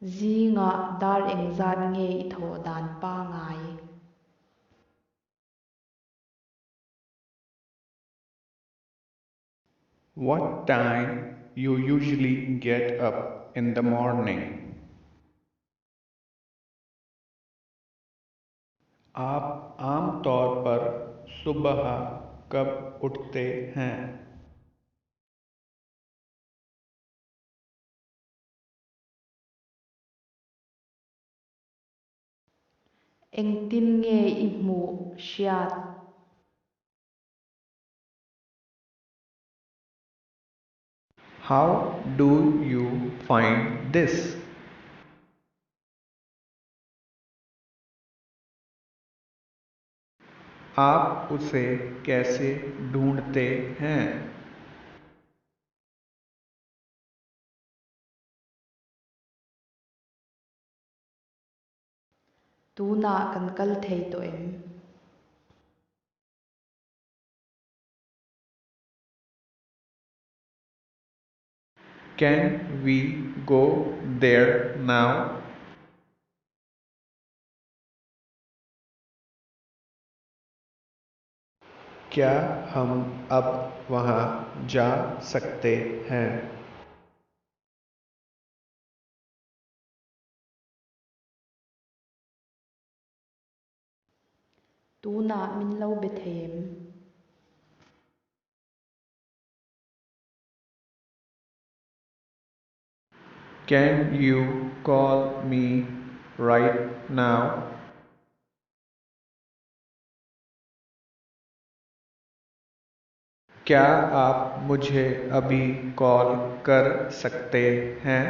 Zingah dar engzat nge i thawh dan pangai? What time you usually get up in the morning? आप आमतौर पर सुबह कब उठते हैं? Engtin nge i hmuh, hriat? How do you find this? आप उसे कैसे ढूंढते हैं? Tunah kan kal thei tawh em? Can we go there now? क्या हम अब वहाँ जा सकते हैं? Tunah min lo be thei em? Can you call me right now? क्या आप मुझे अभी कॉल कर सकते हैं?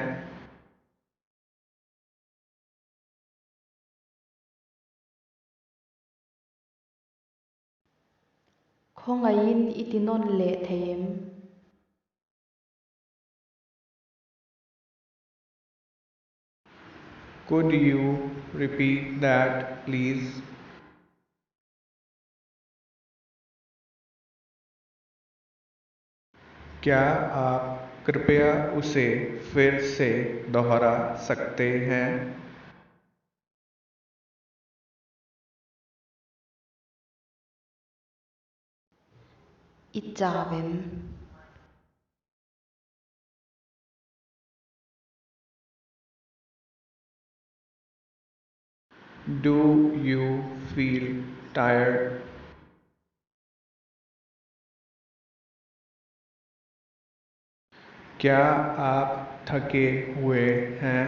Khawngaihin i ti nawn leh thei em? Could you repeat that, please? क्या आप कृपया उसे फिर से दोहरा सकते हैं? I chau em? Do you feel tired? क्या आप थके हुए हैं?